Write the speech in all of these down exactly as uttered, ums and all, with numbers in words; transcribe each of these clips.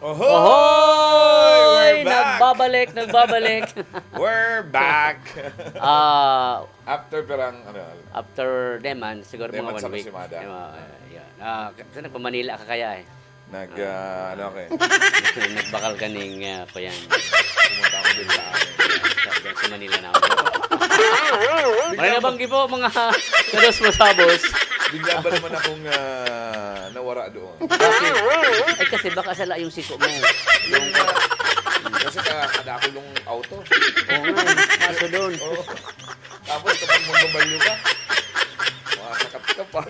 Ohoy! Ohoy! We're back! Nagbabalik, nagbabalik. We're back! Ah, after parang, ano, after deman, siguro mga one week. Deman sa Kasimada. Di ba? Ah, yun. Ah, k-, kasi nagpa-Manila ka kaya eh. Nag, ah, ano ako eh. Nagbakal ka ning, ah, kuyan. Pumunta ako dun sa, sa, sa Manila na ako. Kaya banggi po, mga kados masabos. Bigla ba naman akong, ah, nawara doon? Bakit? Eh, kasi baka sala yung siko mo. Yung, ah, kasi ka, kadakol yung auto. Oo nga, eh. Kaso doon. Oo. Tapos kapag magbabalyo ka, makakakat ka pa.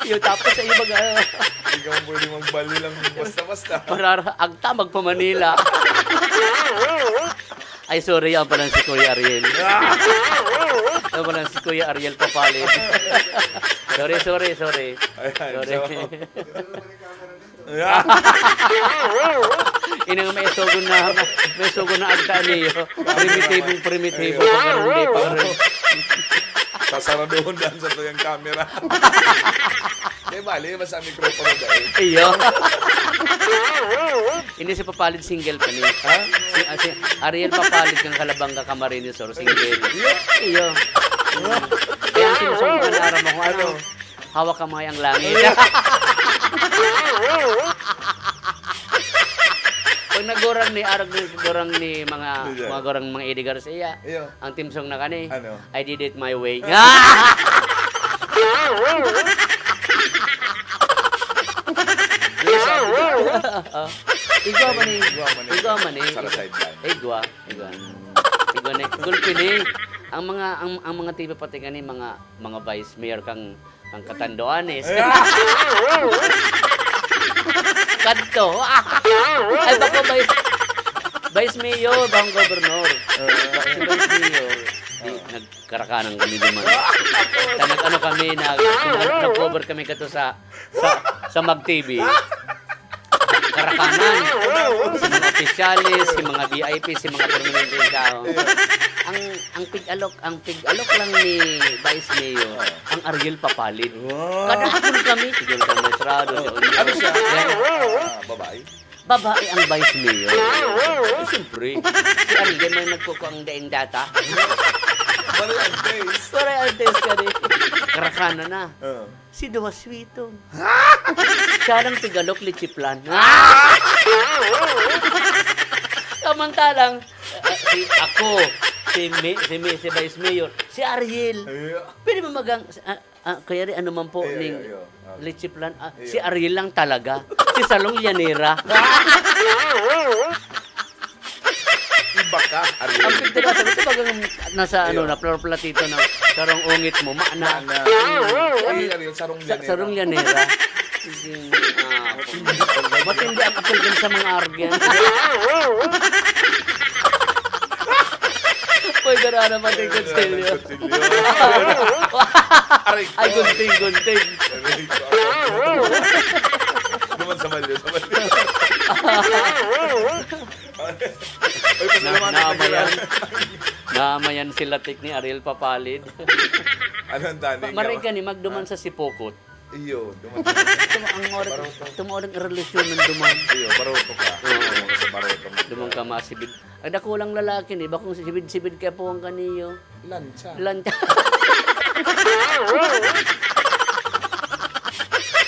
Yun, tapos sa iba, ano, hindi ka man pwede magbalyo lang basta-basta. Marara-, agta, magpa-Manila. Ay, sorry, yan pala si Kuya Ariel. Yan pala si Kuya Ariel Papalid. Sorry, sorry, sorry. Ayan, sorry. So, Inang may sugon na, may sugon na agta niyo. Primitibong primitibo, Ayun. Pangaraw, hindi, pangaraw. Sasaraduhon dan sa tuyang camera. Di bali, basta mikropono dahil. Iyo. Ini si Papalid single pa ni. Ha? Si, ah, si Ariel Papalid kang Kalabanga, Camarines Sur, single. Iyo. Iyo. Kaya ang sinusunod na aram mo kung ano. Ano? Hawak kamay ang langit. Pag nagurang ni, arog ni, gurang ni mga, Hindi. mga gurang mga Eddie Garcia, Iyo. ang theme song na kani, Ano? "I did it my way." Yung sabi ko, Oh. Igwa man eh. Igwa man eh. Igwa man eh. Sa sideline. Igwa. Igwa. Igwa na. Gulpi ni. Ang mga, ang, ang mga T V pati kani, mga, mga vice mayor kang Ang Catanduanes. Kadto. Ay, bako, Vice, Vice Mayor, bakong Gobernador. Ah. Si Vice Mayor, di, Ah. nagkarakanan kami duman. Ta nag-ano kami, nag-, nag-cover kami kato sa, sa, sa Mag T V. Karakanan. Si mga opisyales, si mga V I P, si mga permanente tao. Ang, ang pig-alok, ang pig-alok lang ni Vice Mayor, Oo. ang Ariel Papalid. Wow. Kadakpon kami, si Jonathan Maestrado, si Oo. Onyo. Ano siya? Yan. Ah, babae? Babae ang Vice Mayor. Eh, siyempre, si Ariel may nagkukuha ang daing data. Maray Antes. Maray Antes ka rin. Karakanan na. Oo. Si Duwaswitong. Siya lang tigalok, lechiplan. Samantalang, ah, si ako, si Mi-, si Mi-, si Vice Mayor, si Ariel. Ay, ah. Pwede ba magang-, ah, ah, kaya rin ano man po, Ay, ay, ning ay, oh. Ah. lechiplan, ah, Ay, si oh. Ariel lang talaga. Si Salong Llanera. Iba ka, Ariel. Ang pintura sa gusto bagang nasa, ano, Ayun. na floor platito na sarong ungit mo, maana. Maana. Ay, Ariel, sarong Sa, Llanera. sarong Llanera. Sige, ah, Matindi talaga. matindi ang apil dun sa mga argyan. Uy, garana pati Ayun, kutsilyo. kutsilyo. Aray ko. Ay, gunting, gunting. Aray ko. Duman sa balyo, sa balyo. Uy, pasalamatan Na-, naamayan. kita. Naamayan si Latik ni Ariel Papalid. Ano ang tani Ma-, maray niya? ka ni magduman Ah. sa Sipokot. Iyo, duman sa Tuma-, ang or-, Baroto. tuma-, ang relasyon ng duman. Iyo, baroto ka. Oo. Duman ka sa baroto mo. Duman ka masibid. Ang dakulang lalaki ni, bakong sibid-sibid ka po ang kaniyo. Lantsa. Lantsa.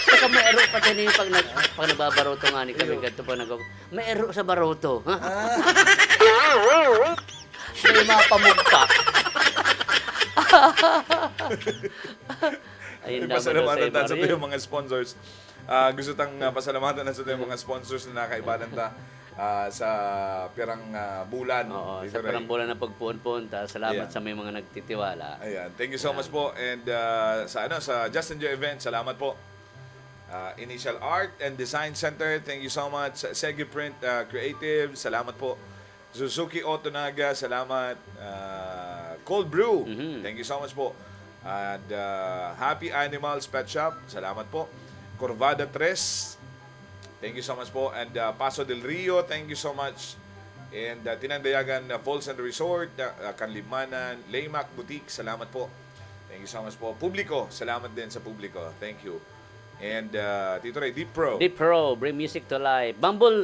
Saka may aro pa din yung pag nag-, pag nagbabaroto nga ni kami, Iyo. ganito pa nag-, may aro sa baroto. Ha? Ah. May mga pamugpak. Ayun daw, Pasalamatan Jose ta sa Maria. tuyong mga sponsors. Ah, gusto tang, ah, pasalamatan na sa tuyong mga sponsors na nakaibanan ta, ah, sa pirang, ah, bulan. Oo, Tito sa Ray. pirang bulan na pagpuon-puon ta. Salamat Yeah. sa may mga nagtitiwala. Ayan. Thank you so Yeah. much po. And, ah, sa, ano, sa Justin Joy Event, salamat po. Ah, Initial Art and Design Center, thank you so much. Sa Segi Print, ah, Creative, salamat po. Suzuki Auto Naga, salamat. Ah, Cold Brew, Mhm. thank you so much po. And, ah, Happy Animals Pet Shop, salamat po. Corvada Tres, thank you so much po. And, ah, Paso del Rio, thank you so much. And, ah, Tinandayagan, ah, Falls and Resort, ah, ah, Kanlimanan, Laymac Boutique, salamat po. Thank you so much po. Publiko, salamat din sa publiko. Thank you. And, ah, Tito Ray, Deep Pro. Deep Pro, bring music to life. Bumble,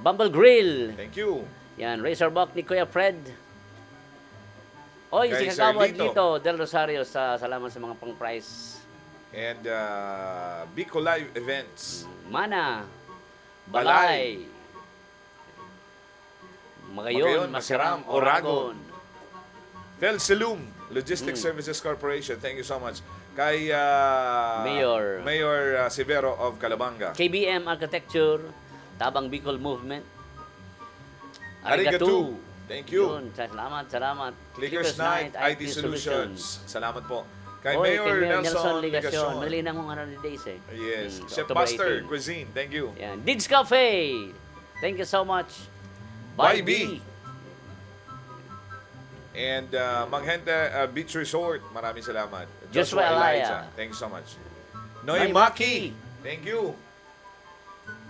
Bumble Grill. Thank you. Yan, Razorback ni Kuya Fred. Oy, si Kay Sir Kagawad Lito. Lito Del Rosario, sa, salamat sa mga pang-prize. And, ah, Bicol Live Events. Mana, Balay. Balay. Magayon, Magayon, Maseram, Maseram, Oragon. Oragon. Felsilum Logistics Mm. Services Corporation, thank you so much. Kay ah, Mayor. Mayor ah, Severo of Calabanga. K B M Architecture, Tabang Bicol Movement. Arigato. Thank you. Yun, salamat, salamat. Clickers Night, I T Solutions. Salamat po. Kay Oy, Mayor kay Mayor Nelson, Nelson Legacion. Legacion. Malinan kong ano ni Days eh. Yes. Mm, Chef October Buster eighteen. Cuisine, thank you. Yan. Dids Cafe. Thank you so much. Bye, Bye, B. B. And uh, Manghente uh, Beach Resort, maraming salamat. Joshua Elijah, Alaya. Thank you so much. Noy Noy Maki, Maki. Thank you.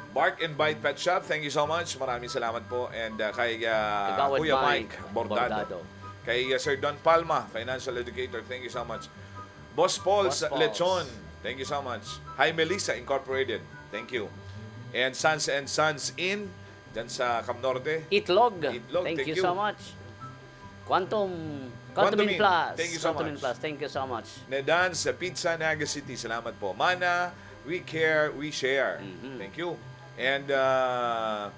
Bark and Bite Pet Shop, thank you so much. Maraming salamat po. And uh, kay uh, Kagawad Kuya Mike Mike, Bordado. Bordado. Kay uh, Sir Don Palma, Financial Educator, thank you so much. Boss Paul's Boss Paul's. Lechon, thank you so much. Hi Melissa Incorporated, thank you. And Sons and Sons Inn, dyan sa Cam Norte. Itlog. Itlog, Thank thank you, you. so much. Quantum, Quantum Quantum in Inn, Plus. Thank you so Quantum in much. Plus. Thank you so much. Nedan's Pizza, Naga City, salamat po. Mana, we care, we share. Mhm. Thank you. And uh,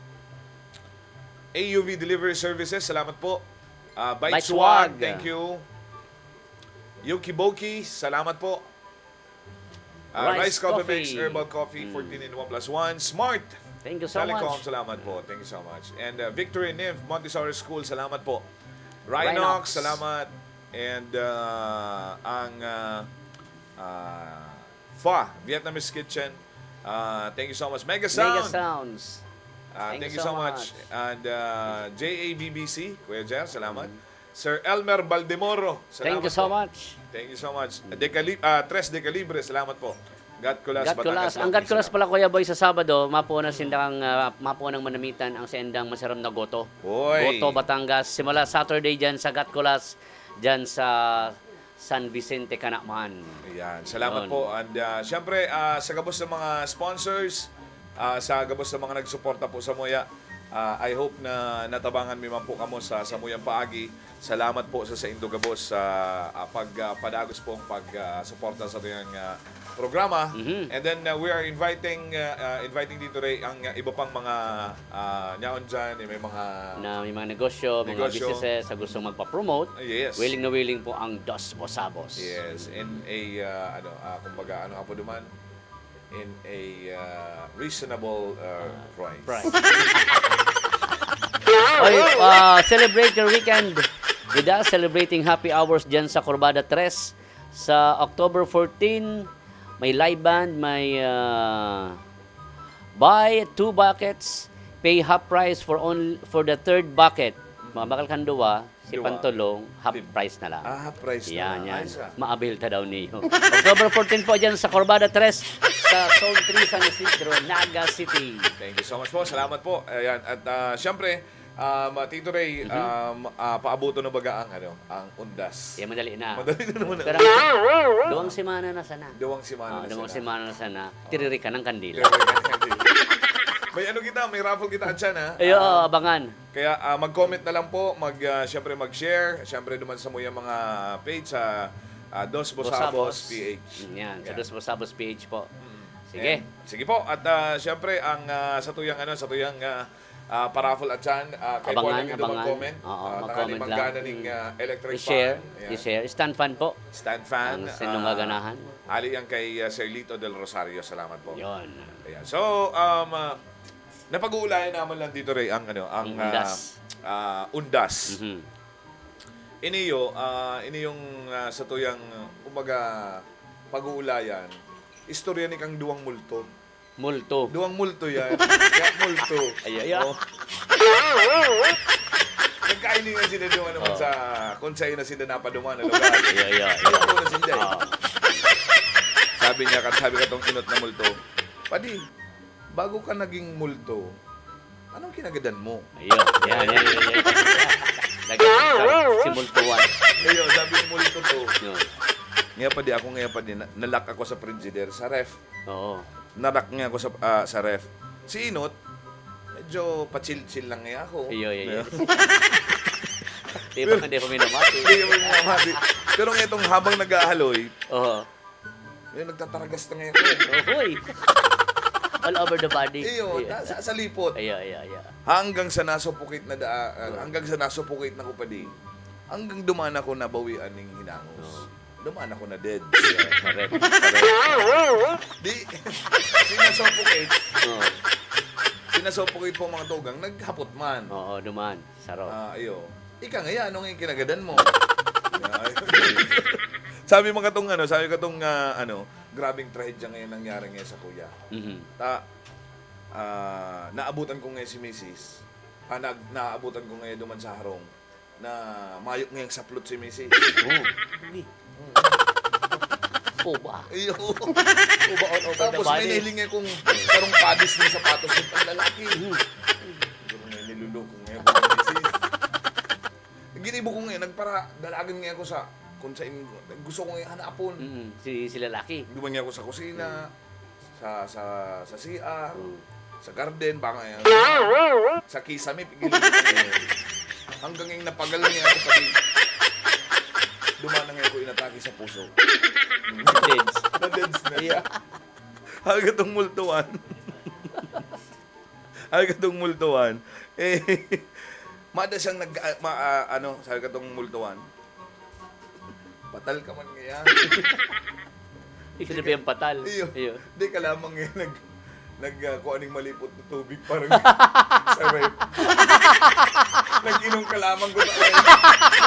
A U V Delivery Services, salamat po. Uh, Bite Bite Swag, Swag. Thank you. Yuki Boki, salamat po. Uh, Rice Rice Coffee Mix, Coffee. Herbal Coffee, Mm. fourteen in one plus one. Smart Thank you so Telecom, much. Salamat po. Thank you so much. And uh, Victory Nymph Montessori School, salamat po. Rhinox, Rhinox. Salamat. And uh, ang uh, uh, Fa, Vietnamese Kitchen, uh, thank you so much. Mega Sound, Mega Sounds. Ah, Thank thank you you so so much. much. And uh, J A B B C, Kuya Jer, salamat. Sir Elmer Baldemoro, salamat Thank you so po. much. Thank you so much. Decali ah, Tres Decalibre, salamat po. Gatcolas, Gatcolas. Batangas, Ang Longkis, Gatcolas salamat. Pala, Kuya Boy, sa Sabado, mapunan sindang, ah, mapunan manamitan ang sindang masaram na goto. Hoy. Goto, Batangas. Simula Saturday dyan sa Gatcolas, dyan sa San Vicente, Canaman. Ayan. Salamat Yun. po. And uh, syempre, ah, sa gabos ng mga sponsors, ah, sa gabos ng mga nagsuporta po sa Muya, ah, I hope na natabangan mi man po kamo sa samuyang paagi. Salamat po sa saindo gabos sa ah, pag ah, padagos pong pag ah, suporta sa tuyang ah, programa. Mhm. And then uh, we are inviting uh, uh, inviting dito Ray ang uh, iba pang mga uh, nyaon dyan, may mga Na may mga negosyo, mga Negosyo. businesses sa gustong magpa-promote, Yes. willing na willing po ang Dos Bosabos. Yes, in a uh, ano, ah, kumbaga ano nga po duman, in a uh, reasonable uh, price. Price. Oy, uh, celebrate your weekend with us, celebrating happy hours dyan sa Corbada Tres. Sa October fourteen, may live band, may uh, buy two buckets, pay half price for only for the third bucket. Mga bakal kang duwa, si Duwa. Pantulong, half Di- price na lang. Ah, half price na Yan, lang. yan. Ayos, ah. Maabil ta daw niyo. October fourteen po dyan sa Corbada Tres, sa Zone three, San Isidro, Naga City. Thank you so much po. Salamat po. Ayan. At ah, syempre, um, Tito Ray, Mhm. um, ah, paabuto na baga ang, ano, ang undas. Yan, madali na. Madali na naman. Pero duwang semana na sana. Duwang semana Ah, na duwang sana. semana na sana. Tiririkan ng kandila. May ano kita, may raffle kita at yan, ha? Ayo, Ah, abangan. Kaya ah, mag-comment na lang po, mag ah, syempre mag-share, syempre duman sa muyang mga page sa ah, Dos Bosabos, Bosabos. P H. Mm, yan, sa Yan. Dos Bosabos P H po. Mm. Sige. And, sige po, at ah, syempre ang ah, sa tuyang ano, sa tuyang ah, ah, paraffle at yan, ah, kay Abangan, Paul Emilio abangan. mag-comment. Oo, Ah, mag-comment tanganing lang. manggana ning Mm. ah, electric I-share, fan. Yan. i-share. Stand fan po. Stand fan. Ang sindong ah, gaganahan. Ali yan kay ah, Sir Lito Del Rosario. Salamat po. Yun. Ayan. So, um, ah, napag-uulayan naman lang dito, Ray, ang, ano, ang Ang ah, undas. ah, undas. Mhm. Iniyo, ah, ini yung ah, sa tuyang, kumbaga, pag-uulayan, istorya ni kang duwang multo. Multo. Duwang multo yan. Kaya multo. Ay, ay, ay. Oh. Nagkainingan sila doon naman Oh. sa kung saan na sila napaduman na lugar. Ay, ay, ay. Multo na sila eh. Oh. Sabi niya, kat sabi ka tong inot na multo, "Padi, bago ka naging multo, anong kinagadan mo?" Ayun. Yan, yan, yan, yan. Nag- si Multo One. Ayun, sabi ng multo to. Yun. Ngayon pa di ako, ngayon pa di, na- nalak ako sa frigidaire, sa ref. Oo. Narak niya ako sa, ah, sa ref. Si Inot, medyo pa-chill-chill lang niya ako. Iyo, iyo, iyo. No? Di ba, hindi ko minamati? Hindi ko minamati. Pero nga itong habang nag-aahaloy, Oo. yun, nagtataragas na ngayon ako. Uy! All over the body. Iyo, Iyo. na- sa, sa lipot. Iyo, iyo, iyo. Hanggang sa nasupukit na da, ah, hanggang sa nasupukit na ko pa di. Hanggang duman ako nabawian ning hinangos. Oo. Duman ako na dead. Yeah, correct. Correct. Di, sinasuffocate. Oo. Sinasuffocate po mga tugang, naghapot man. Oo, duman. Saro. Ah, iyo. Ika nga, ano nga yung kinagadan mo? Sabi mo katong ano, sabi katong, ah, ano, grabing trahedya ngayon nangyari ngayon sa kuya. Mhm. Ta, ah, naabutan ko ngayon si misis. Ah, nag-, naabutan ko ngayon duman sa harong na mayo ngayang saplot si misis. Oh. Uy. Mm. Uba. Iyo. Uba all over the body. Tapos may nahiling nga kung sarong padis ng sapatos ng panlalaki. Mm. Siguro may niluloko nga yung misis. Ginibo ko nga, nagpara-, dalagan nga ako sa, kung sa in-, gusto ko nga hanapon. Mm, si, si lalaki. Duman nga ako sa kusina. Mm. Sa, sa, sa C R, Mm. sa garden, baka yan. Sa kisame, pigil. Hanggang yung napagal niya ako pati. Duman na nga ako inatake sa puso. Deads. Na-deads na siya. Iya. Hagad ang multuan. Hagad ang multuan. Eh, mada siyang nag-, ah, ma-, ah, ano, sa hagad ang multuan. Patal ka man ngayon. Ibig sabihin, patal. Iyo. Iyo. Di ka lamang ngayon nag-, nag-, ah, kung aning malipot na tubig, parang sa ref. Nag-inom ka lamang, guta na,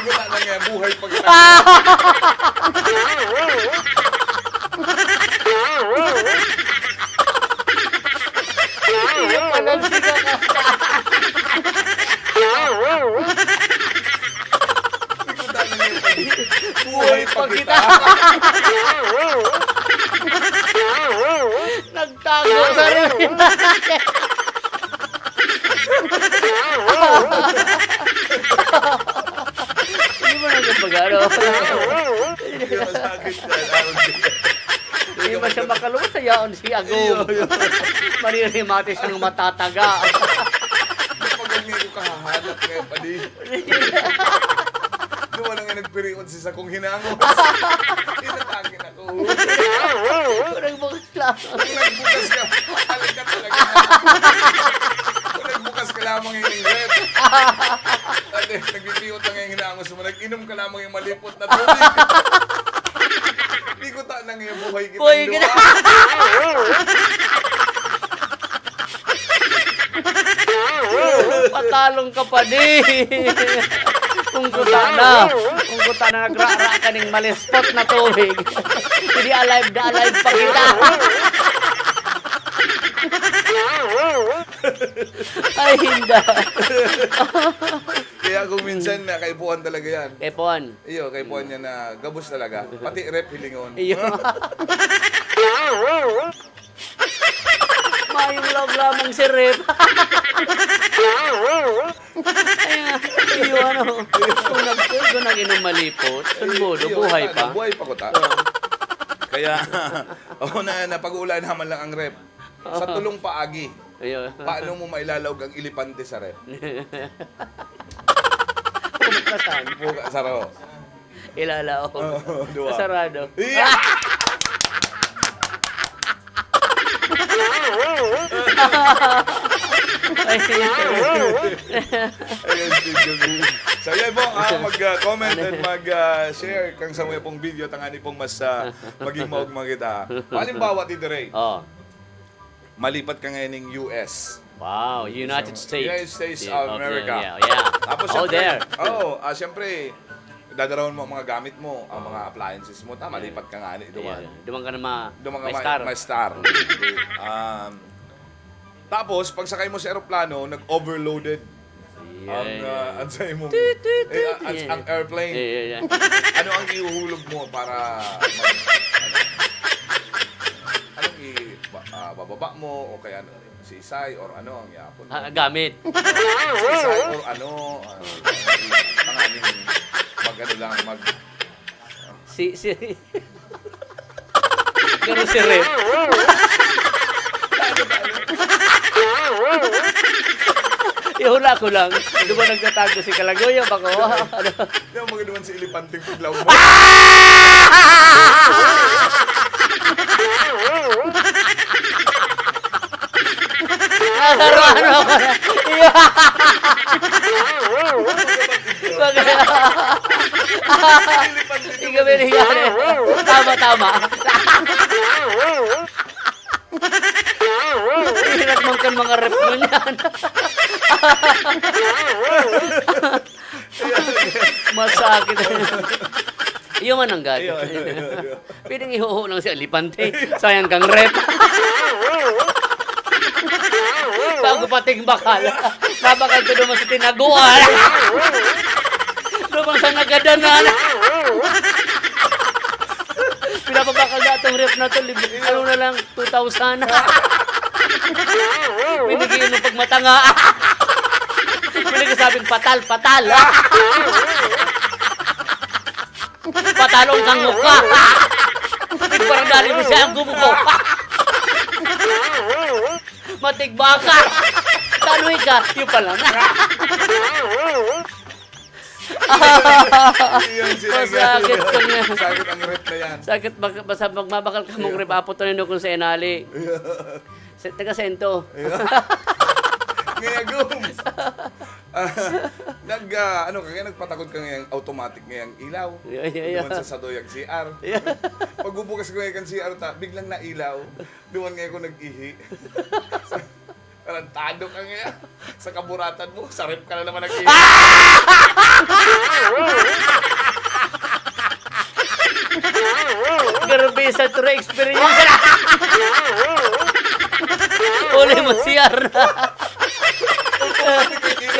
guta na nga, buhay pa kita. Iyo pala, sige ka. Guta na nga, buhay pa kita. Nagtago sa rin. Hindi mo na yung pag-ano. Hindi masakit na, Alvin. Hindi ba siya makalungkot sa yaon si Agong? Iyo, iyo. Maririmate siyang matataga. Kapag ang ngayon ko kahahanap ngayon, padi. Duwa na nga nagpirion si sakong hinangos. Inatake na ako. Parang bukas lang. Kung nagbukas ka, alam ka talaga. Kung nagbukas ka lamang yung ref. Ate, nagpipiot na nga yung hinangos mo. Nag-inom ka lamang yung malipot na tubig. Di ko ta nang yung buhay kita Buhay kita. Duwa. Patalong ka pa, di. Kung kuta na, kung kuta na nagrara ka ning malispot na tubig. Hindi alive na alive pa kita. Ay, hinda. Kaya kung minsan, nakaipuhan talaga yan. Kaipuhan. Iyo, kaipuhan niya na gabos talaga. Pati ref, hilingon. Iyo. Mayong loob lamang si ref. Ay, iyo, ano, kung nag-, kung nag-inom malipot, sun modo, Iyo, buhay ano, pa. Buhay pa ko ta. Oo. Kaya, ako na, napag-uulayan naman lang ang ref. Sa Oo. tulong paagi, Ayun. paano mo mailalaog ang elepante sa ref? Bukasan. Buka-, saro. Ilalaog. Oo, duwa. Sarado. Yeah! Ay. Ayun, si Jimmy. So, yan po, ah, mag, ah, comment and mag, ah, share kang sa mga pong video, tangani pong mas, ah, maging maugma kita. Halimbawa, Tito Ray. Oh. Malipat ka ngayon ng U S. Wow, United Sa States. United States Yeah, of of America. Yeah, yeah. Tapos, Oh, siyempre, there. oo, ah, siyempre, dadarawan mo ang mga gamit mo, ang Oo. mga appliances mo, tama, Yeah. lipat ka nga, ano, Yeah, duman. yeah. Duman ka na ma-, Duman ka ma-, ma-star. ma-star. Um, tapos, pagsakay mo sa eroplano, nag-overloaded Yeah, ang, yeah. ah, ang sa imong, Toot, toot, eh, toot, ang, yeah. ang airplane. Yeah, yeah, yeah. Ano ang ihuhulog mo para mag-, ano? Anong i-, ba-, ah, bababa mo o kaya ano, sisay or ano ang iapon mo? Ah, gamit. Sisay or ano, ah, tanganing mag-ano lang, mag- Si, si, Pero si Rep. Ihula ko lang. Di ba nagtatago si Kalagoyo? Bako, ano? Di ba maganda man si Elepanteng Paglaw mo? Ano, ano ako na? Iya. Mag- Ikaw, binigyan. Tama, tama. Hirap man kan mga rep mo niyan. Masakit. Iyo man ang gado. Iyo, iyo, iyo, iyo. Pwedeng ihuho lang si Elepante. Sayang kang rep. Bago pating bakal. Babakal ka duman sa tinaguan. Duman sa nagadanan. Pinapabakal na itong rep na to. Lib-, ano na lang, two thousand. Binigyan mo pag matanga. Pinagsasabing patal, patal. Patalon kang mukha. Parang dali mo siya ang gumuko. Matigbaka. Tanoy ka. Yung pala na. Iyon sila. Masakit ka niya. Sakit ang rep na yan. Sakit, bak-, basta magmabakal ka mong rep, apot na nyo kung sa inali. Sa, taga Sento. Ayan. Ngayon, Goms. Ah, nag, ah, ano ka, kaya nagpatakod ka ngayang automatic ngayang ilaw. Yeah, yeah, yeah. Duman sa sadoy ang C R. Yeah. Pagbubukas ko ngayang C R, ta, biglang nailaw. Duman ngayon ko nag-ihi. Tarantado ka ngayon. Sa kaburatan mo, sa rep ka na naman nag-ihi. Grabe sa true experience. Uli mo si Arna.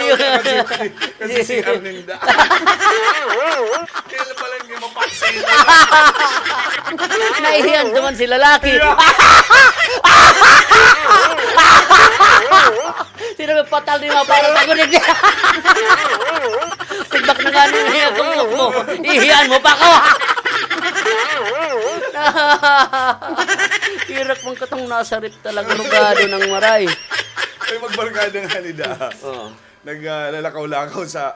Kasi, kasi si Arninda. Kaya pala hindi mapansin. Naihiyan naman si lalaki. Sino may patal ni mga para sa gulig niya? Tigbak na nga niya yung gumok mo. Ihiyan mo pa ko! Irak mong katong nasa rep talaga, rugado ng maray. Ay, magbarkada nga ni Da. Oo. Nag, ah, lalakaw-lakaw sa,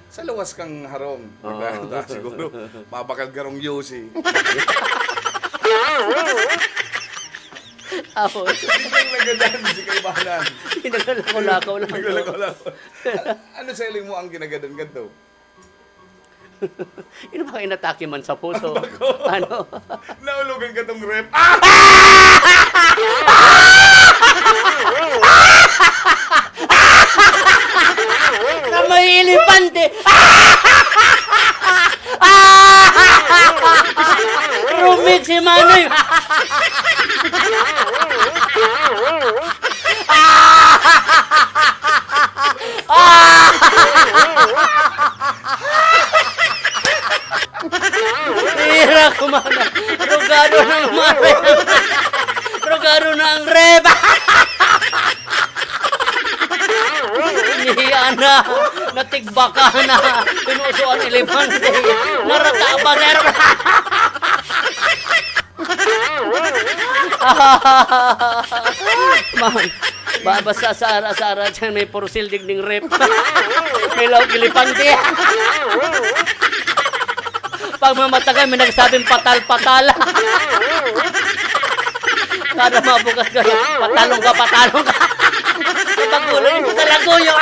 sa lawas kang harong. Oo. Diba? Siguro, mabakal garong yosi. Apo. Biglang nagadan si kaibanan. Naglalakaw-lakaw lang. Naglalakaw-lakaw. Ano sa iling mo ang ginagadan kadto? Ino ba inatake man sa puso? Bako. Ano? Naulogan ka tong rep. Ah! Na may elepante. Rumik si Manoy. Tira ko, mana. Rugado na ang mare. Rugado na ang rep. Nihiya na. Natigbaka na. Pinuso ang elepante. Narata pa, sir. Man, ba-, basta sa ara-, sa ara dyan, may for sale digning rep. May laog elepante. Pag mamatagan, may nagsabing, "Patal, patal." Kada mabukas ka, "Patalong ka, patalong ka." Sa pagulong mo sa laguyo.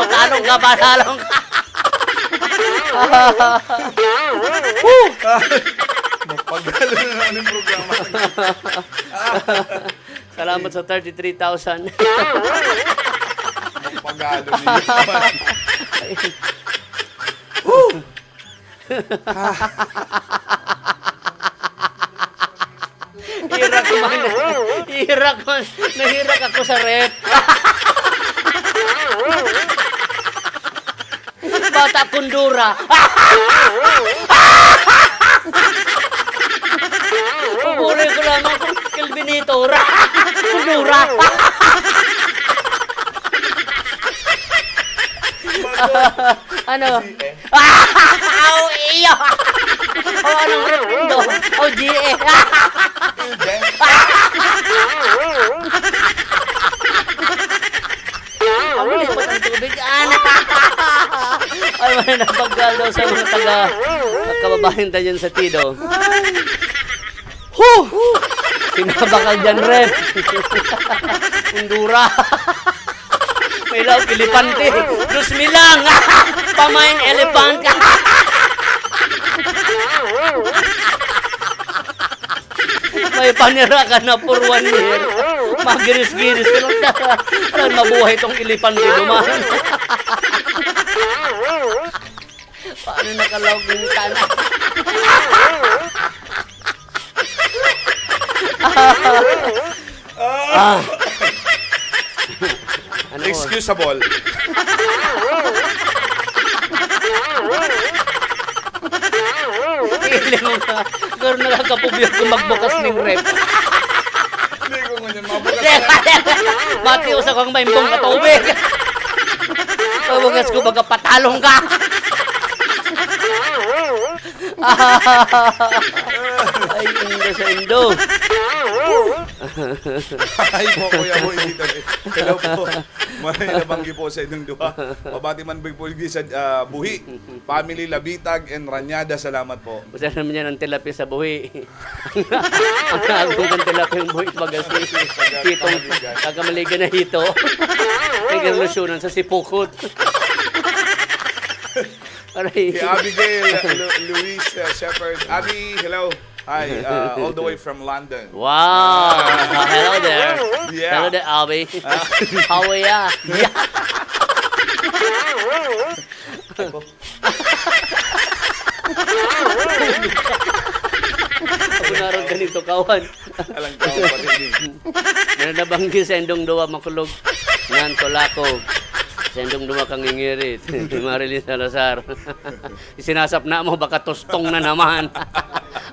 "Patalong ka, patalong ka." Woo! Mapagalo na naman yung programa. Salamat sa thirty-three thousand. Mapagalo ninyo naman. Woo! Hirak man. Hirak man. Nahirak ako sa rep. Bata kundura. Pupuri ko lamang kung Kelvinito. Kundura. Ano? Aw, iyo! O, anong rep nindo? O, G A. Ang lipat ang tubig. Ana! Ay, may nabagal daw sa mga taga, kababayan tayo dyan sa Tido. Huh! Sinabakal dyan, rep. Kundura. Ilaw, elepante. Dos mil lang. Pamain, elephant. May panira ka na for one year. Magiris-giris ka lang. Alam, mabuhay tong elepante duman. Paano nakalaog yung tan-, ah. Ano? Excusable. Feeling mo ba? Pero nakakapubyog kung magbukas ng ref. Hindi ko ngunyan mabukas. Mati, usa kang maimbong na tubig. Pagbukas ko, baga patalong ka. Ay, indo sa indo. Ay po, Kuya Boy, dito. Hello po. Maray na banggi po sa inyong duha. Mabati man big po sa, ah, buhi. Family Labitag and Ranyada, salamat po. Usa naman yan ang tilapia sa buhi. Ang agong ng tilapia yung buhi, baga si Hitong kakamaligan na hito. Nagrelusyonan sa sipukot. Aray. Si Abigail Lu-, Luis, uh, Shepherd. Abi, hello. Hi, uh, all the way from London. Wow! Hello there. Yeah. Hello there, Abi. Ah. How are ya? Yeah. Ako na rin ganito, kawan. Alang kawan pa rin eh. Yan na nabanggi sa indong duwa makulog. Nan, tulako. Sa indong duwa kang ingirit. Marilyn Salazar. Isinasapna mo, baka tostong na naman.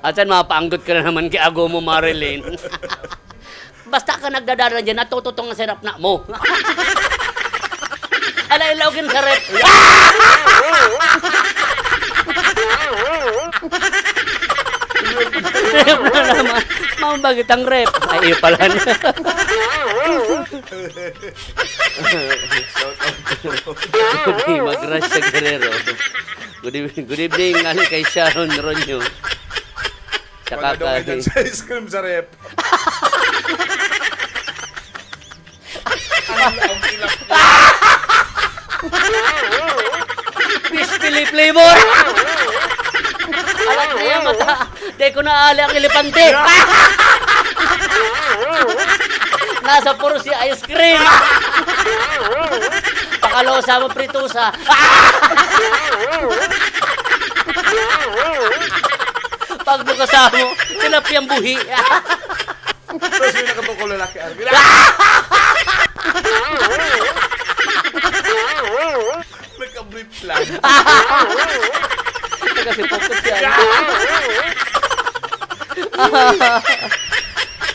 At saan mapaanggot ka na naman kay ago mo, Marilyn? Basta ka nagdadala dyan, natututong ang sirapna mo. Ala, ilaw gin sa ref. Ref na naman. Mambagit ang ref. Ay, iyo pala na. Shout out po. Good evening, Magrasya Guerrero. Good evening, good evening, ali kay Sharon Ronyo. Saka Wala daw kayo kay dyan sa ice cream sa ref. Ang, ang pilak niya. Fish fillet flavor. Alam niya, mata. Di ko naali ang elepante. Nasa puro si ice cream. Pakalosa mo, pritusa. Pagbukas mo, tilapiyang buhi. Tapos may nakatukol lalaki, Arvin. Nagka-brief lang. Kasi focus yan.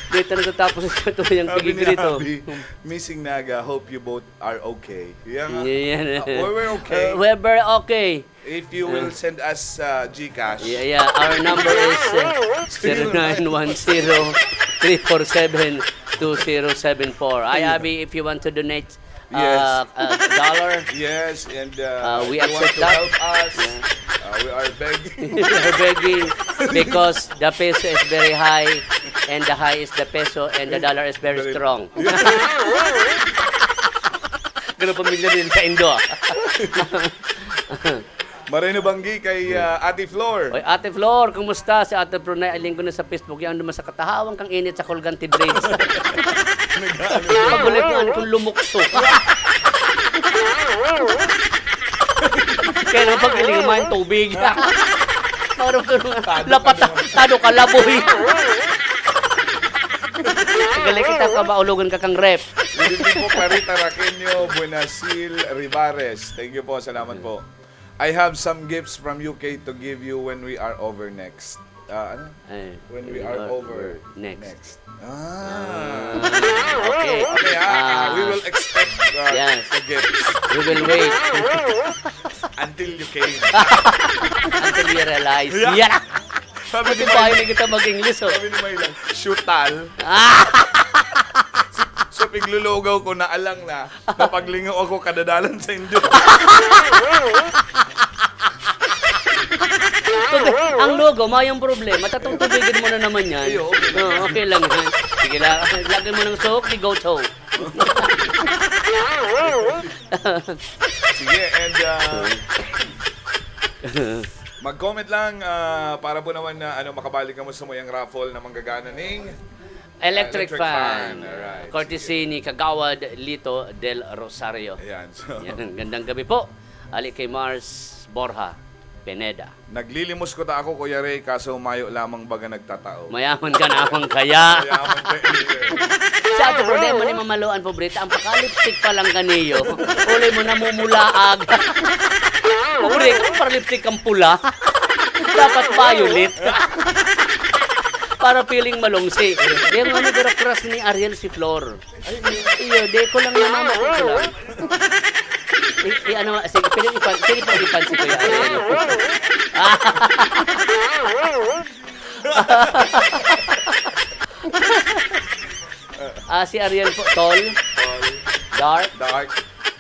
Dito natatapos ang katuloy ang Sabi ni pigigil ito. Abby, "Missing Naga, hope you both are okay." Yan nga. Yan. Ah, we're, we're okay. Uh, we're very okay. If you will Ah. send us, uh, GCash. Yeah, yeah. Our number is, uh, zero nine one zero, three four seven, two zero seven four. Hi, Yeah. Abby, if you want to donate, Yes. uh, a dollar, Yes, and, uh, uh, we if you want accept to that. help us, Yeah. uh, we are begging. We are begging because the peso is very high and the high is the peso and the dollar is very Very strong. Ganun pamilya din sa Indo, ah. Maray na banggi kay, ah, Ate Flor. Oy, Ate Flor, kumusta? Si Ate Flor na linggo na sa Facebook, yan naman sa katahawang kang init sa Colgante Bridge. Nag-aano? Pagulikuan kong lumukso. Kaya naman pag iling, kumain tubig. Parang ganun nga. Tado ka Lapat, naman. Tado ka, laboy. Galing kita ka, maulogan ka kang ref. Good evening po, Clarita Raqueño, Buenasil Rivares. Thank you po, salamat po. I have some gifts from U K to give you when we are over next. Ah, ano? Ay, When we when are are over over next. next. Ah. Ah, okay. Okay, ah, ah, Ah, we will expect, uh, yes. the gifts. We will wait. Until you came. Until you realize. Yeah. Yeah. Sabi Pati ni ba May, hindi kita mag-English, oh. Sabi ni May lang, "Shutal." Ah! So, piglulugaw ko na alang na, napaglingaw ako kadadalan sa Indo. Ang lugaw, mayong problema. Tatutubigin mo na naman yan. Ay, oo, okay lang. Oo, okay lang yan. Sige lang. Lagay mo ng soak, di go to. Sige, and, ah, mag-comment lang, ah, para po naman na, ano, makabalik kamo sa muyang raffle na manggagana ning Electric Electric fan. fan, alright. Courtesy ni Kagawad Lito Del Rosario. Ayan, so Yan, gandang gabi po. Ali kay Mars Borja Pineda. Naglilimos ko ta ako, Kuya Ray, kaso mayo lamang baga nagtatao. Mayaman ka namang kaya. Mayaman ka, eh. Sa ato problema ni Mama Lo, ang pobreta, ang paka-lipstick pa lang kaniyo. Ulay mo, namumulaag. Pobre ka, para lipstick kang pula. Dapat violet. Para feeling malungsi. Yung ano, pero crush ni Ariel si Flor. Iyo, di ko lang namamati ko lang. I, i, ano, sige, pwede ipan-, pwede pong ipansin ko yung Ariel. Ah, si Ariel po, tall, Tall, dark, dark.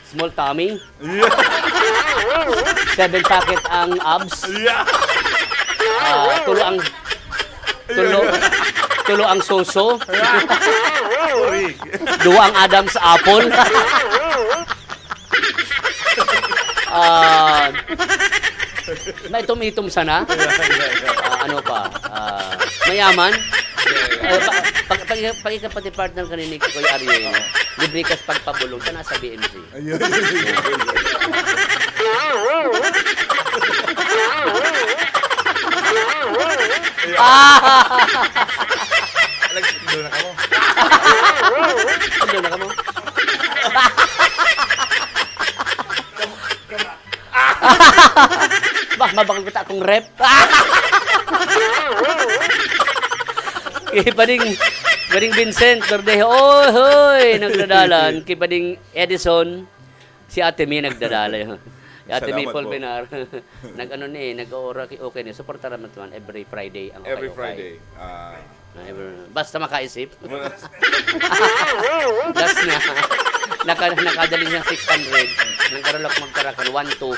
Small tummy. Yeah. Seven packet ang abs. Yeah. Ah, tulo ang, tulo, tulo ang suso. Yeah. Uri. Duwa ang Adam's apple. Ah, maitom-itom sana. Yeah, yeah, yeah. Ah, ano pa? Ah, mayaman. Yeah, yeah. Ah, pa-, pag, pag, pag ikaw pati partner ka ni Kuya Ariel, Oo. libre ka sa pagpabulong, ka nasa B M C. Ayun. Nagsundo na kamo. Sundo na kamo. Bah, mabakal kita akong rep. Kipading, Pading Vincent Verdejo. Oy, hoy, nagdadalan. Kipading Edison. Si Ate May nagdadala yun. Si Ate May Salamat po. Polbenar. Nag-ano ni, nag-oora-, okay ni. Suporta naman naman every Friday ang Every Ukay-Ukay. Friday. Ah. Ah, every, basta makaisip. Last na. Naka-, nakadali niya six hundred. Nagkaralak magkarakan, one two.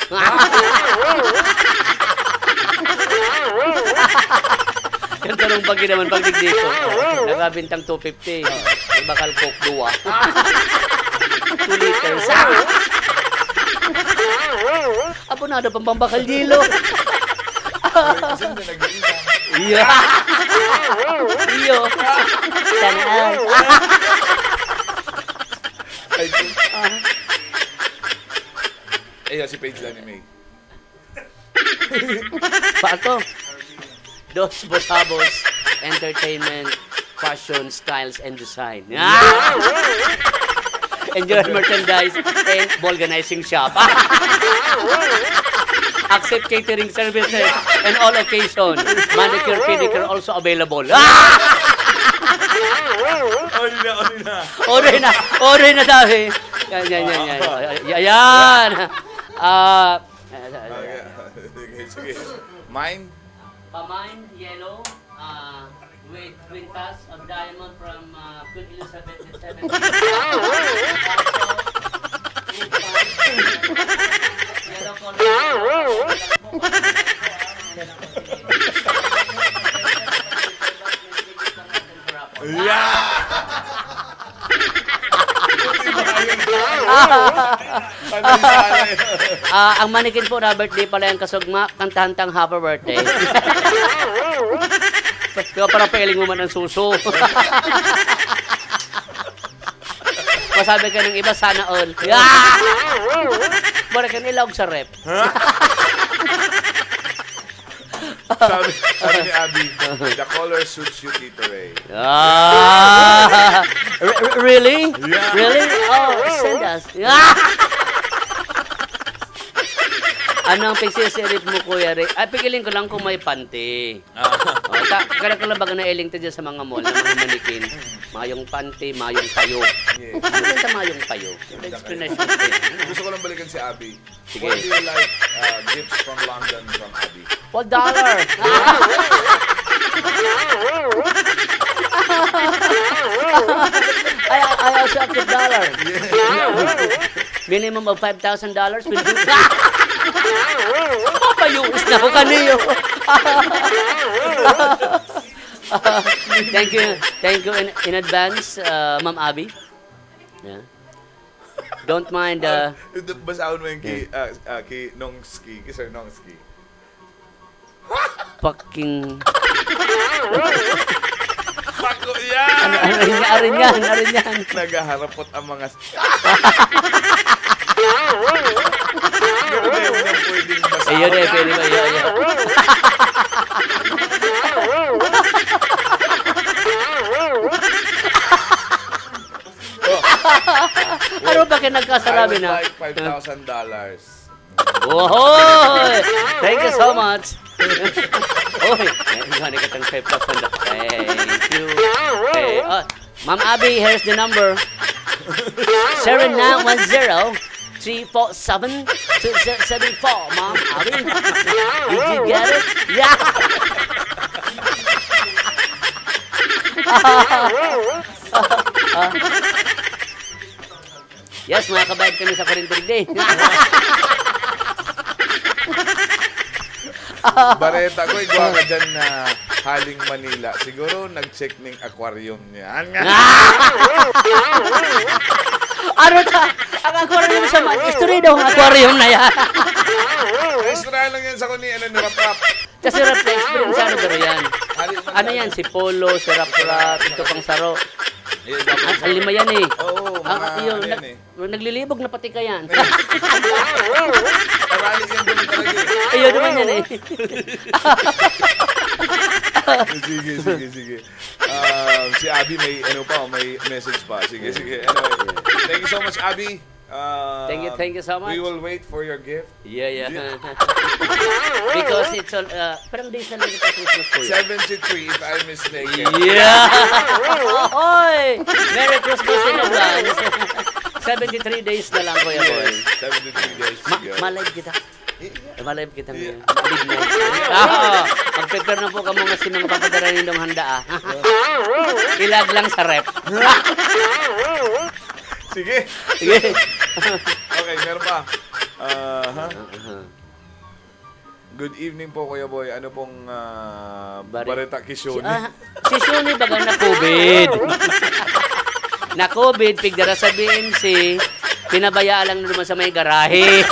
Yung tanong pag naman, pag digdito, nakabintang two fifty. May bakal Coke, duwa. Two liters. Abonado pang pambakal yelo. Kasi hindi nag-iinsan. Iyo. Iyo. Sana all. Ay, ito. Ah. Ayun, si page lang ni May. Pato. Dos Bosabos Entertainment, Fashion, Styles, and Design. Ah! Enjoy merchandise and vulcanizing shop. Accept catering services and all occasion. Manicure, pedicure also available. Ah! Ori na, ori na. Ori na, ori na, sabi. Yan, yan, yan, yan. Yan, yan. Ah, Okay. Sige, sige. Mine? Pamine yellow, uh, with quintas of diamond from, uh, Queen Elizabeth the Seventh. Yellow color. Yeah! Ano yung Ah, ang manikin po na birthday pala yung kasugma, kantahan tang happy birthday. Di ba, para pailing mo man ang suso. Masabi ka ng iba, "Sana all." Yeah! Bora ka nilaog sa rep. Sabi, sabi ni Abby, "The color suits you, Tito Ray." Ah! Re-, re-, really? Yeah. Really? Oh, send us. Yeah! Anong pigsisirit mo, Kuya Ray? Ay, pigiling ko lang kung may panty. Ah. Oh, ta-, kaya ko lang baga nailing ta dyan sa mga mall, ng mga manikin. Mayong panty, mayong payo. Yes. Ano yun sa mayong payo? Explanation ko yun. Gusto ko lang balikan si Abby. Sige. What do you like, uh, gifts from London from Abby? What dollar? I, I also accept dollar. Yeah. Minimum of five thousand dollars will do. Papayuos na ako kaniyo. Thank you. Thank you in, in advance, uh, Ma'am Abby. Yeah. Don't mind, uh, Ito, basahon mo yung ki-, Yeah. ah, ah, ki Nongski, ki Sir Nongski. Fucking Bako yan! Ano, ano yan? Arin yan, arin yan. Naghaharapot ang mga s-, Ganun na yung pwedeng basahon. Ayun eh, pwede ba? Ayun, ayun. Ano ba kayo nagkasarabi I would na? Like five thousand dollars. Ohoy! Thank you so much. Oy, ay, gani ka tang five thousand. Thank you. Hey, oh, Ma'am Abby, here's the number. Zero nine one zero, three four seven, two zero seven four, Ma'am Abby. Did you get it? Yeah. Yes, mga kabayad kami sa kuryente digdi. Bareta ko, igwa ka dyan na haling Manila. Siguro nag-check ning aquarium niya. Ano ta? Ang aquarium sa ma-, istorya daw ang aquarium na yan. Istorya lang yan sa kuni, ano, ni Rap Rap. Kasi Rap, na-experience ano, pero yan. Hali man Ano tayo. Yan? Si Polo, si Rap Rap, ito pang saro. Ayun, dapat Ang, ang lima yan eh. Oo, Ang, mga yun, ano yan nag-, eh. Naglilibog na pati ka yan. Parali yan doon talaga eh. Ayun naman yan eh. Sige, sige, sige. Um, si Abby may ano pa, may message pa. Sige, sige. Anyway, thank you so much, Abby. Um, Thank you, thank you so much. We will wait for your gift. Yeah, yeah. Yeah. Because it's all, uh, parang days na lang ito Christmas, kuya. Seventy-three, if I'm mistaken. Yeah! Oy! Merry Christmas in advance. Seventy-three days na lang, Kuya Boy. Yes, seventy-three days to Ma-, go. Ma-live kita. Eh, ma-live kita Yeah. ngayon. Big night. Ah, mag-prepare na po kamo kasi mga papadara nindong handa, ah. Ilag lang sa ref. Sige. Sige. Okay, meron pa. Aha. Aha. Good evening po, Kuya Boy. Ano pong, ah, Bare-, bareta ki si, Shoni? Ah, si Shoni baga na-covid. Na-covid, pigdara sa B M C, pinabayaan lang na naman sa may garahe.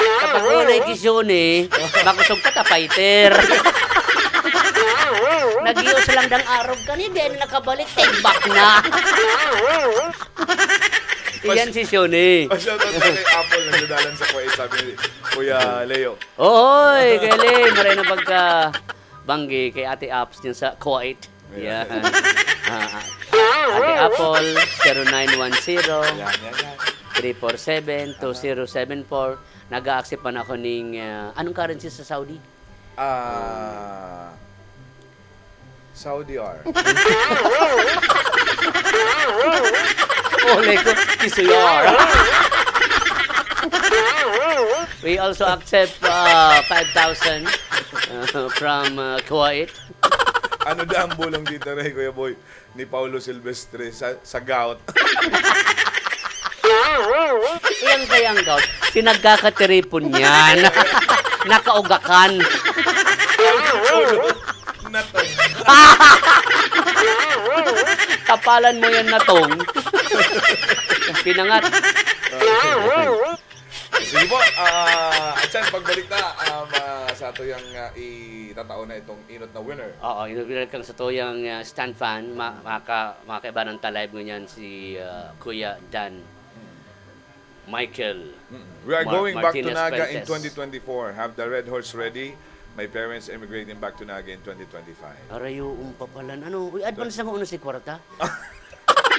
Kapag unay ki Shoni, makusog ka ta fighter. Nag-ios lang dang arog kani, di na nakabalik, tigbak na. Iyan si Shoni. Pa-shoutout na kay Apple, nagdadalan sa Kuwait, sabi ni Kuya Leo. Oy, Kuya Leo, maray na pagka banggi kay Ate Apps dyan sa Kuwait. Yeah. Yan. Ah, ah. Ate Apple, zero nine one zero, Yan, yan, yan. three four seven, two zero seven four. Nag-a-accept man ako ning, ah, anong currency sa Saudi? Ah, Saudi R. Ole ko, kisuyar. We also accept, uh, five thousand, uh, from, uh, Kuwait. Ano da ang bulong dito, Rey, Kuya Boy? Ni Paulo Silvestre sa, sa gout. Iyang kayang gout, si nagkakatiripon yan. Nakaugakan. Natong. Tapalan mo yan, Natong. Pinangat. Sige po, ah, Atsan, pagbalik na, um, ah, sa ato yang, ah, itatao na itong inot na winner. Oo, inot winner kang sa tuyang, ah, stand fan, ma-, maka-, makakaiba ng ta-live ngunyan si, ah, Kuya Dan Mm. Michael Mm. We are Mar-, going back to Martinez Naga in Fuentes. twenty twenty-four. Have the Red Horse ready. My parents emigrating back to Naga in twenty twenty-five. Aray, oo, papalan. Ano? Uy, advance na ko, ano, si kwarta?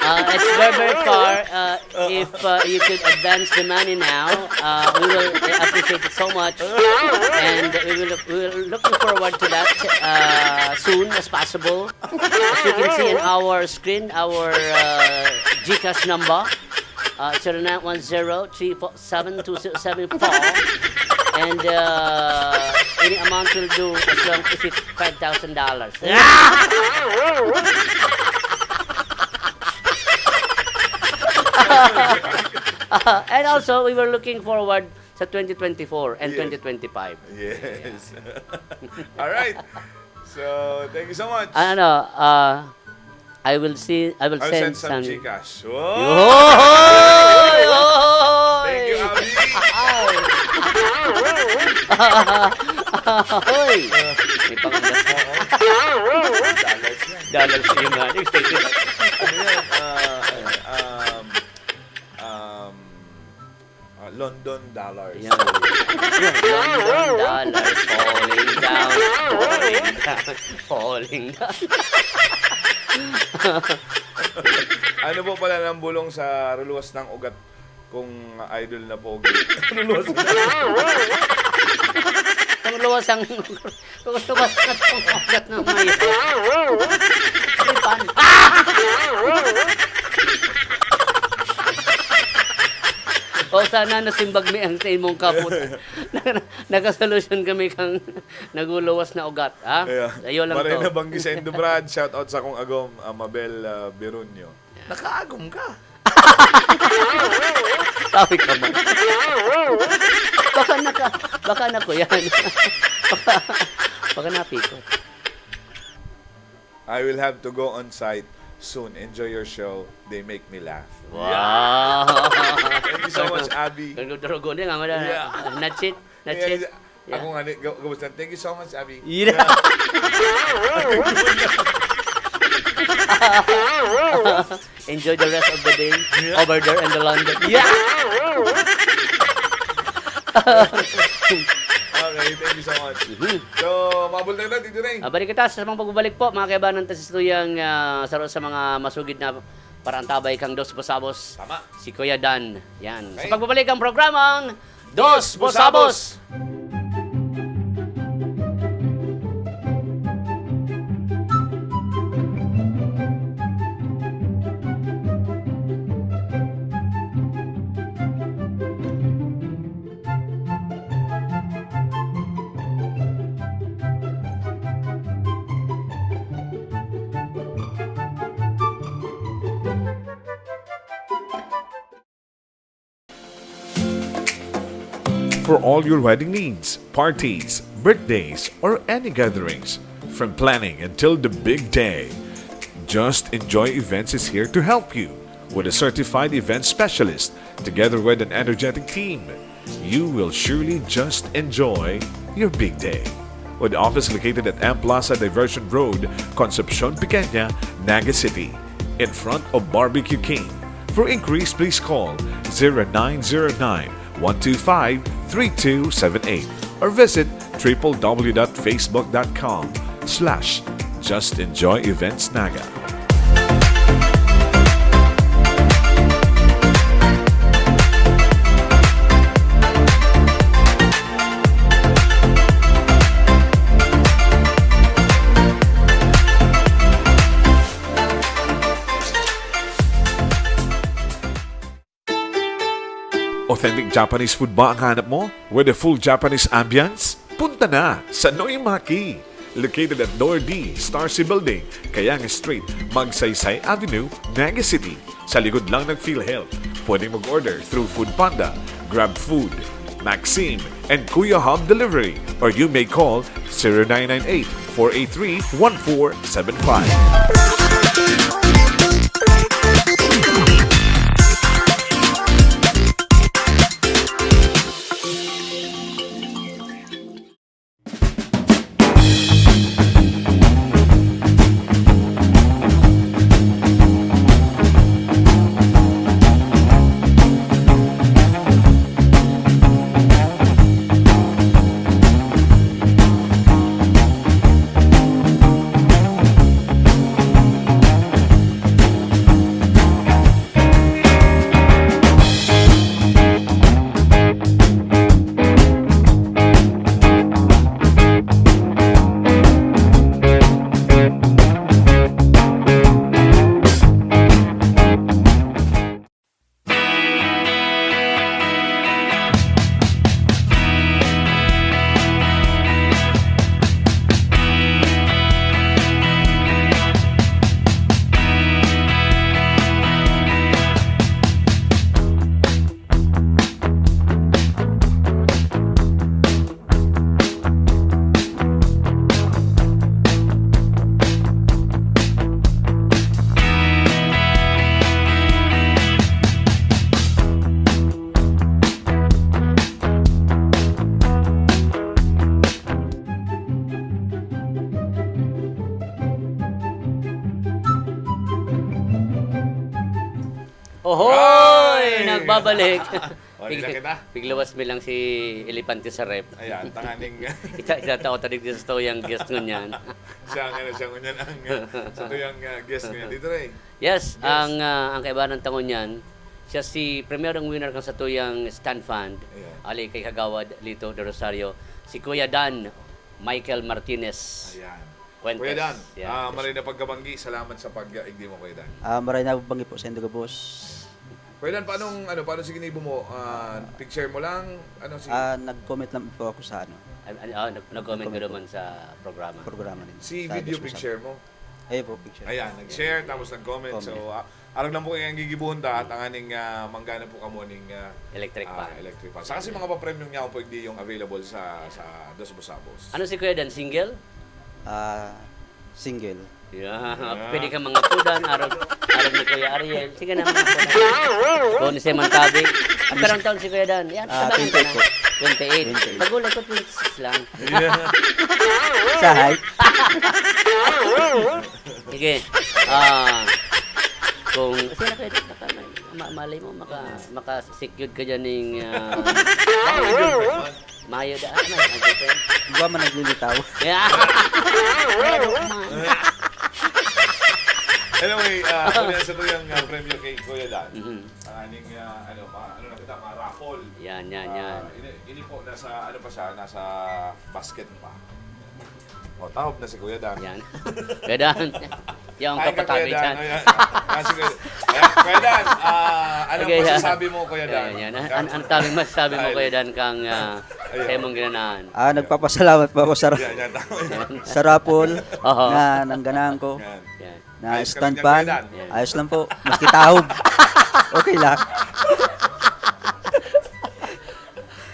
Uh, it's very, very far. Uh, if, uh, you could advance the money now, uh, we will, uh, appreciate it so much. And we will, we will looking forward to that, uh, soon as possible. As you can see in our screen, our, uh, GCash number, uh, zero nine one zero three four seven two zero seven four. And, uh, any amount will do as long as it's five thousand dollars. And also, we were looking forward sa twenty twenty-four and Yes. twenty twenty-five. Yes. All right. So, thank you so much. Ano, uh, I will see, I will I'll send send some some GCash. Wow! Yoy! Yoy! Thank you, Abby. Hoy! May pangalas na. Oo. Dollars yan. Dollars yung nga. Ano yan? Ah, ano, um, um, Ah, London dollars. Yan. London dollars falling down, falling down, falling down. Ano po pala nang bulong sa ruluwas ng ugat kung idol na pogi? Ruluwas ng Ang luwas ang Kung lumabas na itong ugat ng mayo. Tripan. O sana nasimbag mi ang sa imong kapot. Na-, nakasolusyon kami kang naguluwas na ugat, ha? Kaya, Sa'yo lang maray to. Nabanggi sa Indo, Brad. Shout out sa kong agom, ah, Mabel, ah, Berunio. Nakaagom ka. Tawi ka man. Baka naka-, baka na ko yan. Baka, baka napikot. I will have to go on site soon. Enjoy your show. They make me laugh. Wow! Thank you so much, Abby. Ang durugo niya nga, wala na. Yeah. Natsit, natsit. Yeah. Yeah. Ako nga, ni-, gu-, gumusta. Thank you so much, Abby. Yeah. Yeah. Enjoy the rest of the day over there in the London. Yeah! Okay, thank you so much. Mhm. So, mabulta na, Tito Ray. Ah, balik kita sa mga pagbabalik po, mga kaibanan, ta sa tuyang, ah, saro sa mga masugid na paraantabay kang Dos Busabos. Tama. Si Kuya Dan. Yan. Sa Okay. pagbabalik ang programang Dos Busabos! For all your wedding needs, parties, birthdays, or any gatherings, from planning until the big day, Just Enjoy Events is here to help you. With a certified event specialist, together with an energetic team, you will surely just enjoy your big day. With office located at M Plaza Diversion Road, Concepcion Pequeña, Naga City, in front of Barbecue King. For inquiries, please call zero nine zero nine, one two five, three two seven eight or visit triple w dot facebook dot com slash just enjoy events naga. Authentic Japanese food ba ang hanap mo? With a full Japanese ambience? Punta na sa Noimaki! Located at Door D, Star C Building, Kayang Street, Magsaysay Avenue, Naga City. Sa likod lang ng PhilHealth. Pwedeng mag-order through Food Panda, Grab Food, Maxim, and Kuya Hub Delivery. Or you may call zero nine nine eight, four eight three, one four seven five. Pabalik. O, di na Pig-, kita. Pigluwas mi lang si Elepante sa ref. Ayan, tanganing Ita-, itatao ta digdi sa tuyang guest ngunyan. Siya nga na, siya ngunyan ang, ah, sa tuyang, ah, guest ngunyan. Dito, Ray. Yes, Yes. ang, ah, ang kaibahan ta ngunyan, siya si primerong winner kan sa tuyang stand fund, Ayan. ali kay Kagawad Lito de Rosario, si Kuya Dan Michael Martinez Ayan. Fuentes. Kuya Dan, Yan. ah, maray na pagkabanggi. Salamat sa pag-igdi mo, Kuya Dan. Ah, maray na pagkabanggi po sa indo gabos. Kuya Dan, paanong, ano, paano si ginibo mo? Ah, picture mo lang? Ano si Ah, nag-comment lang po ako sa ano, An-, an-, oh, nag-, nag-comment ka Nag-comment po. naman sa programa. Programa rin. Si Sa video Facebook sa picture mo? Ayun po, picture. Ayan, nag-share, tapos nag-comment. Comment. So, ah, arog lang po kaya ang gigibuhon ta, at ang aning, ah, manggana po kamo ning, ah, Electric ah, fan. electric fan. Saka si mga papremyong niya po, hindi yung available sa, sa Dos Busabos. Ano si Kuya Dan, single? Ah, single. Yeah. Ah. Pwede ka mangapudan, arog, arog ni Kuya Ariel. Sige na, mangapudan. Kung si Mantabi. Ang karang taon si Kuya Dan? Yan, Ah, tabangan ka twenty-eight na. po. Twenty-eight. Twenty-eight. Magulang ko, twenty-six lang. Yeah. Sa height? Sige. Ah, kung, sino kayo? Baka may, ma-, malay mo, maka-, maka-secured ka dyan ng, ah, Girlfriend mo? Mayo da-, ah, may, may girlfriend. Di ba man naglilitaw? Yeah. Ano man? Anyway, ah, kung yan sa tuyang, ah, premyo kay Kuya Dan, Mhm. ang aning, ah, ano, ma-, ano na kita, ma-raffle. Yan, yan, Ah, yan. ini, ini po, nasa, ano pa siya, nasa basket pa. O, tahob na si Kuya Dan. Yan. Kuya Dan. Yung Ay, ka, Kuya kapatabi Dan. dyan. O, yan. Ah, si Kuya, ayan, Kuya Dan, ah, anong Okay, yan. masasabi mo, Kuya Dan? Ayan, yan. An-, an-, ano tawag masasabi mo, Dahil Kuya Dan, kang, ah, Ayun. sa imong ginanahan? Ah, nagpapasalamat po ako sa ra-, Yan, yan, tama yan. sa raffle Oho. na nangganahan ko. Yan. Yan. Na Ayos ka stand rin yan, pan. Kuya Dan. Yan. Ayos lang po. Maski tahob. Okay lang.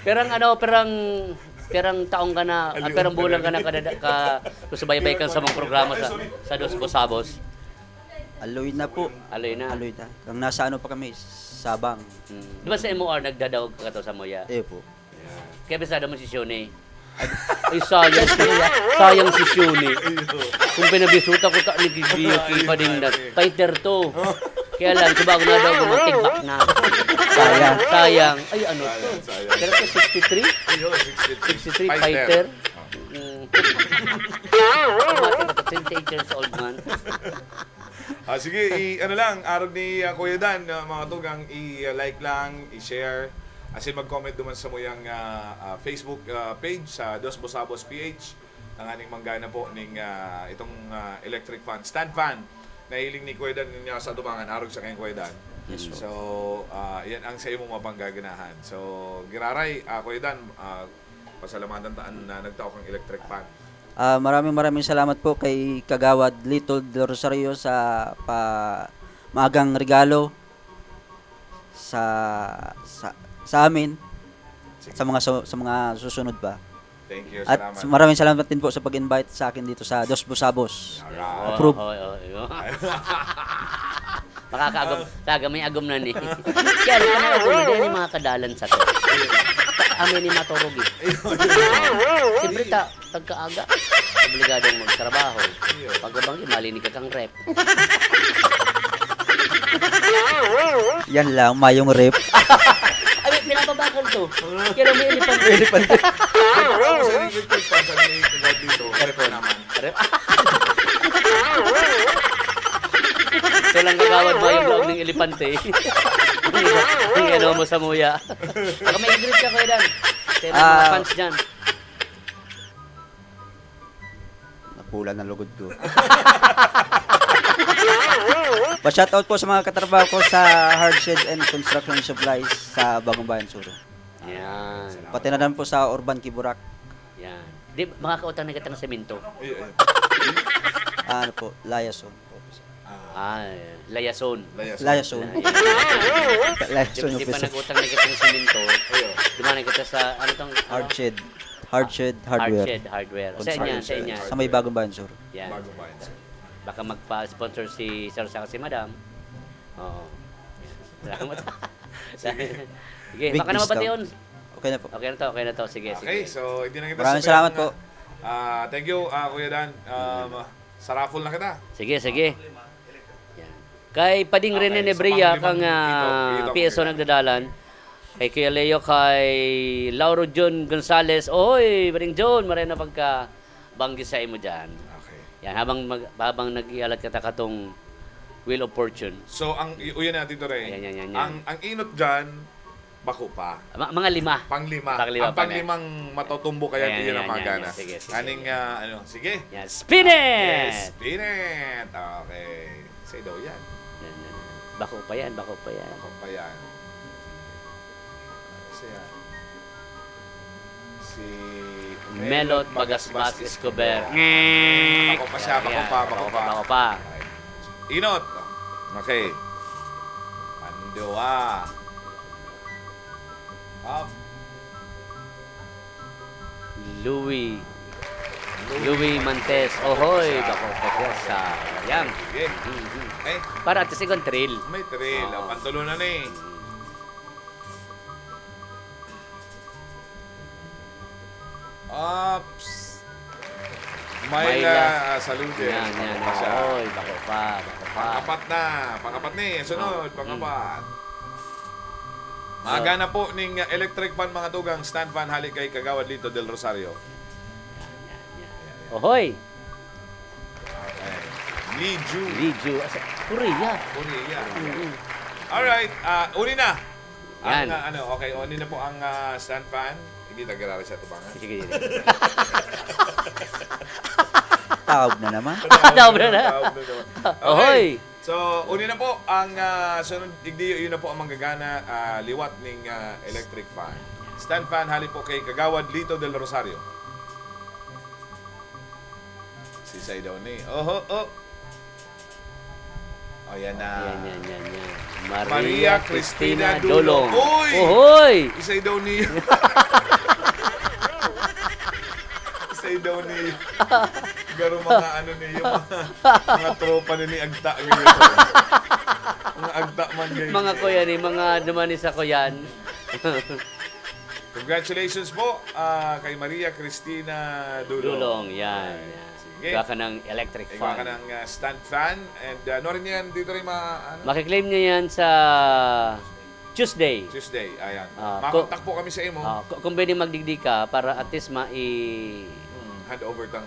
Pirang ano, pirang, pirang taon ka na, ah, Aliw pirang pa bulan rin. ka na kada, ka, susubaybay ka sa mga programa sa, sa Dos Busabos? Aloy na po. Aloy na. Aloy na. Kang nasa ano pa kami, Sabang. Mm. Di ba sa M O R, nagdadaog ka to sa Moya? Eh po. Kaya bisado mo si Shuni. Ay, sayang si, sayang si Shuni. Kung pinabisuta ko ta ni Gigbiyo, Ay, kipa ding ay, na, ay. fighter to. Oh. Kaya lang, sa bago na daw, gumatigbak na. Sayang. Sayang. Ay, ano to? Sayang, sayang. Pero to, sixty-three? Ayun, sixty-three. Sixty-three, Fighter. fighter. Mm. Automatic na to, twenty-eight years old man. Ah, sige, i-, ano lang, arog ni, ah, Kuya Dan, ah, mga tugang, i-like lang, i-share. Asin mag-comment duman sa muyang, ah, ah, Facebook, ah, page sa Dos Busabos P H. Tanganing manggana po ning, ah, itong, ah, electric fan, stand fan. Nahiling ni Kuya Dan niya sa dumangan, arog sa kayong Kuya Dan. Yes, sir. So, ah, yan ang sa imong mapanggaganahan. So, giraray, ah, Kuya Dan, ah, pasalamatan ta an, ah, nagtao kang electric fan. Ah, maraming, maraming salamat po kay Kagawad Lito de Rosario sa pa-, maagang regalo sa, sa, sa amin, Sige. sa mga su-, sa mga susunod pa. Thank you, At salamat. maraming salamat din po sa pag-invite sa akin dito sa Dos Busabos. Alright. Approve. Oo, oo, oo. Makakaagom. Taga may agom na ni. Kaya rin, kaya rin, yung mga kadalan sa to. Kami ni maturog eh. Ayun. Siyempre, ta-, pagkaaga, obligadong magtrabaho. Ayun. Pagkabanggi, malinig ka kang rep. Yan lang, mayong rep. Ay, pinapabakal to. Kaya lang may elepante. May elepante. Ano sa electric fan sa may kagawad dito? Aircon. Naman. Rep. Ito lang kagawad mo yung vlog ng elepante. Ang ano mo sa muya. Baka may greet ka, Kuya Dan. Sa mga Ah. fans dyan. Napula na lugod ko. Pa-shoutout po sa mga katrabaho ko sa Hardshed and Construction Supplies sa Bagong Bayan Sur. Yan. Pati na rin po sa Urban Kiburak. Yan. Di, makakautang na kita ng semento. Ay, ay. Ah, ano po? Liaison po. Ah, Layason. Layason. Liaison. Liaison. Di ba, Liaison di ba office. nag-utang na kita ng semento? Ayo. Dumaan na kita sa, ano tong, ano? Hardshed. Hardshed Hardware. Hardshed Hardware. Sa inyan, sa Construction. inyan. Sa may Bagong Bayan Sur. Yan. Bagong Bayan Sur. Baka magpa-sponsor si Sir saka si Madam. Oo. Salamat. Sige. Sige, Big baka na discount. mabati yun. Okay na po. Okay na to, okay na to. Sige, Okay, sige. so, hindi na kita Maraming sabayan salamat ng, po. ah, thank you, ah, Kuya Dan. Um, sa raffle na kita. Sige, sige. Yan. Kay Pading Rene Okay, sa Nebria, panglimang kang, ah, ito, ito, P S O okay. Nagdadalan. Kay Kuya Leo, kay Lauro John Gonzales. Oy, Pading John, maray na pagkabanggi sa imo dyan. Okay. Yan, habang mag-, habang nag-ialat ka ta katong Wheel of Fortune. So, ang, y-, uyan na, Tito Ray. Ayan, yan, yan, yan. Ang, ang inot dyan, bako pa. Ma-, mga lima. Panglima. Panglima Ang pa na. panglimang matutumbo kaya Ayan, iyan ang yan, yan, magana. yan. Sige, sige, Aning, sige. ah, ano, sige. Yan, spin it! Yes, spin it! Okay. Say daw yan. Yan, yan, yan. Bako pa yan, bako pa yan. Bako pa yan. Siya. Si Melot Melot Bagasbas Bagasbas Escobar. Escobar. Bako pa siya, bako Yan, pa, bako bako pa, pa. bako pa. Okay. Inot. Okay. Pandua. Up. Louis. Louis Mantes. Ohoy, Bako pa siya. bako pa siya. Sayang. Sige. Mhm. Okay. Para at least, igong thrill. May thrill. Oo. Ang pantulo na ni. Ops. Myla, Myla. ah, Saludes. Yan, yan. Bako pa siya. Oy, bako pa, bako pa. Pang-apat na. Pang-apat ni. Sunod, Oh. pang-apat. Mm. Maaga na po ning, uh, electric fan, mga tugang, stand fan, hali kay Kagawad Lito Del Rosario. Yan, yan, yan. Yan, yan. Ohoy! Okay. Liju. Liju. Asa? Korea. Korea. Mm-mm. Alright, ah, uli na. Yan. Ang, ah, ano, okay, uli na po ang, ah, stand fan. Hindi, tagarara siya, tubangan. Sige, sige. Taob na naman. Taob na na. Taob na naman. Okay. Ohoy! So, uli na po ang, ah, sunod, igdi, yun na po ang manggagana, ah, liwat ning, ah, electric fan. Stand fan, hali po kay Kagawad Lito Del Rosario. Si Say daw ni. Oho, oh. Oh, yan na. Yan, yan, yan, yan. Maria Maria Cristina Cristina Dulong. Dulong. Uy! Ohoy! Isay daw niyo. Isay daw niyo. Garo mga ano niyo, mga, mga tropa ni, ni Agta niyo. Mga Agta man, guys. Mga kuya ni, mga dumani sa kuyan. Congratulations po, ah, kay Maria Cristina Dulong. Dulong, yan, Alright. yan. Sige. Igwa ka ng electric Igwa ka fan. ng, ah, stand fan. And, ah, ano rin yan, dito rin ma-, ano? Makiklaim niya yan sa Tuesday. Tuesday, ayan. Ah, Makontak ku-, po kami sa imo. ah, ku-, kung pwede magdigdi ka para at least mai- Hmm, hand over tang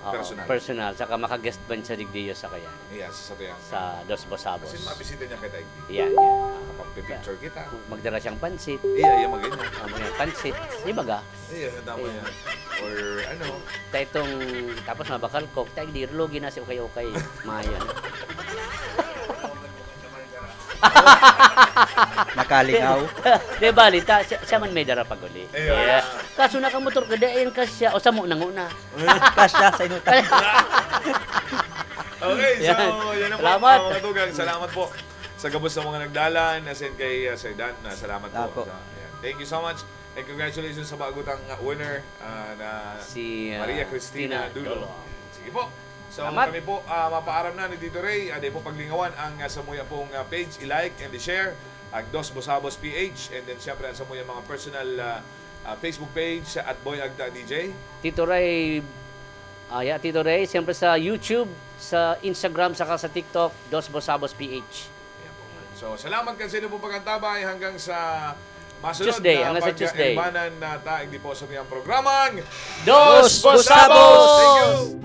Oo, personal. personal. Saka maka-guest band sa digdiyo sa kaya. Iya, sa, sa tuyang. Sa Dos Bosabos. Kasi mabisita niya kita, hindi. Yan, yan. Kapag pipicture kita. Kung magdala siyang pansit. Iya, iya, maganyan. Ah, mga pansit. Di ba ga? Iya, tama Iya. yan. Or ano. Ta itong, tapos mabakal ko, ta hindi, lugi na si ukay-ukay. Maya. Nakalingaw. Di bali, ta, siya, siya man may dara pag-uli. Iya. Yeah. Kaso nakamotor ka, di, ayan ka siya, o samo na nguna. Kasya sa inutan. Okay, so, Yan. yan na po, Salamat. mga katugang. Salamat po sa gabos sa mga nagdalan, as in kay, uh, Sir Dan, na salamat po. Apo. Sa, ayan. Thank you so much. And congratulations sa bago tang, uh, winner, uh, na Si, uh, Maria Cristina Tina Dulo. Dulo. Sige po. So, Salamat. kami po, uh, mapaaram na ni Tito Ray. Uh, di po paglingawan ang, uh, samuya pong, uh, page. I-like and i-share. Ang Dos Bosabos P H. And then, syempre, ang samuya mga personal, uh, uh, Facebook page, at Boy Agta D J. Tito Ray, ah, yeah, Tito Ray, siyempre sa YouTube, sa Instagram, saka sa TikTok, Dos Bosabos P H. Ayan po. So, salamat kan sa inyo pong pag-antabay. Hanggang sa masunod Tuesday, na hanggang sa Tuesday. pag-ibanan na tayo, di po sa miyang programang Dos Dos Bosabos! Bosabos! Thank you!